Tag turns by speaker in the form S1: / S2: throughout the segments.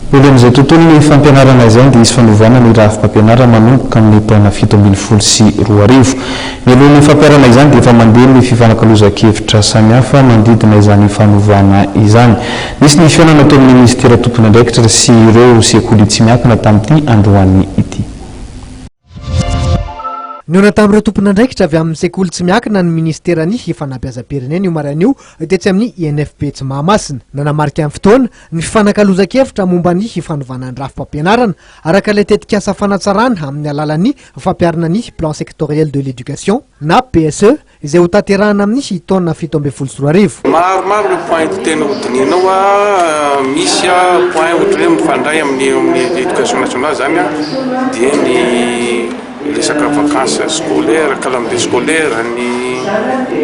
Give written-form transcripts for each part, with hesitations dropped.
S1: Mbola amin'izay tontolon'ny fampianarana izay dia hisy fanovana ny rafi-pampianarana manomboka amin'ny taona 2017. Mialohan'ny fampiharana izany dia efa mandeha ny fifanakalozan-kevitra samihafa manodidina izany fanovana izany. Nisy ny fihaonana teo amin'ny minisitera tompon'andraikitra sy ireo sekoly tsy miankina tamin'ity androany ity.
S2: Nihaona tamin'ireo tompon'andraikitra avy amin'ny sekoly tsy miankina ny minisiteran'ny fanabeazam-pirenena io maraina io tetsy amin'ny INFP etsy Mahamasina. Nanamarika ny fotoana ny fifanakalozan-kevitra momba ny fanovana ny rafi-pampianarana araka ilay tetikasa fanatsarana amin'ny alalan'ny fampiharana ny Plan sectoriel de l'éducation na PSE izay hotanterahana amin'ny taona 2017.
S3: Maromaro ireo point tena hodinihinao a, misy point ohatran'ny hoe mifandray amin'ny eo amin'ny éducation nationale zany a, dia ny resaka vacances scolaires, calendrier scolaire, ny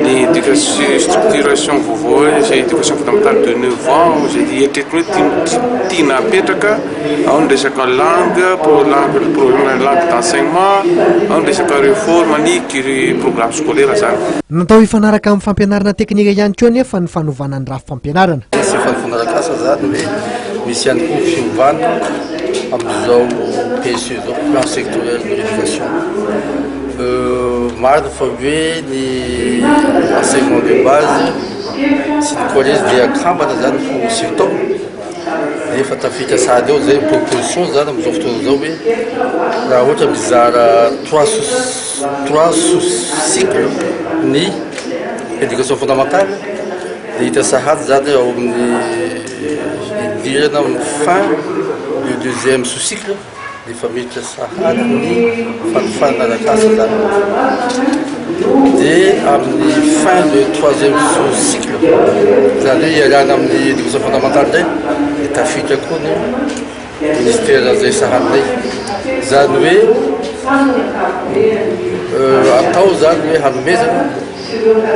S3: ny éducation structuration vaovao hoe izay éducation fondamentale de neuf ans izay eritreretina hoe tiana tiana apetraka. Ao ny resaka langue, langue problème langue d'enseignement, ao ny resaka réforme ny programme scolaire zany.
S2: Natao hifanaraka amin'ny fampianarana teknika ihany koa anefa ny fanovana ny rafi-pampianarana.
S4: Misy efa nifanaraka asa zany hoe misy ihany koa fiovana amin'izao PSE izao, plan sectoriel de l'éducation. Marina fa hoe ny enseignement de base sy ny collège dia akambana zany ho secteur. Efa tafita sahady eo zay proposition zany amizao fotoana zao hoe raha ohatra mizara trois sous trois sous cycle ny éducation fondamentale de hita sahady zany ao amin'ny idirana amin'ny fin du deuxième sous cycle. Efa miditra sahady ny fanofanana arak'asa zany dia amin'ny fin de troisième sous cycle zany hoe ialana amin'ny éducation fondamentale indray dia tafiditra koa ny ministère zay sahaninay zany hoe atao zany hoe hanomezana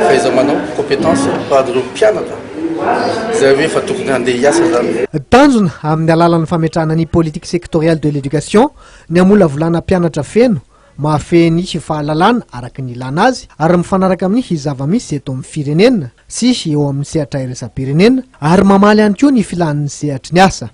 S4: fahaiza-manao compétence ho an'ireo mpianatra Izay hoe efa tokony handeha hiasa zany.
S2: Tanjona amin'ny alalan'ny fametrahana ny politique sectorielle de l'éducation ny hamolavolana mpianatra feno, mahafehy ny fahalalana araka ny ilàna azy ary mifanaraka amin'ny zava-misy eto amin'ny firenena sy eo amin'ny sehatra iraisam-pirenena ary mamaly ihany koa ny filàn'ny sehatry ny asa.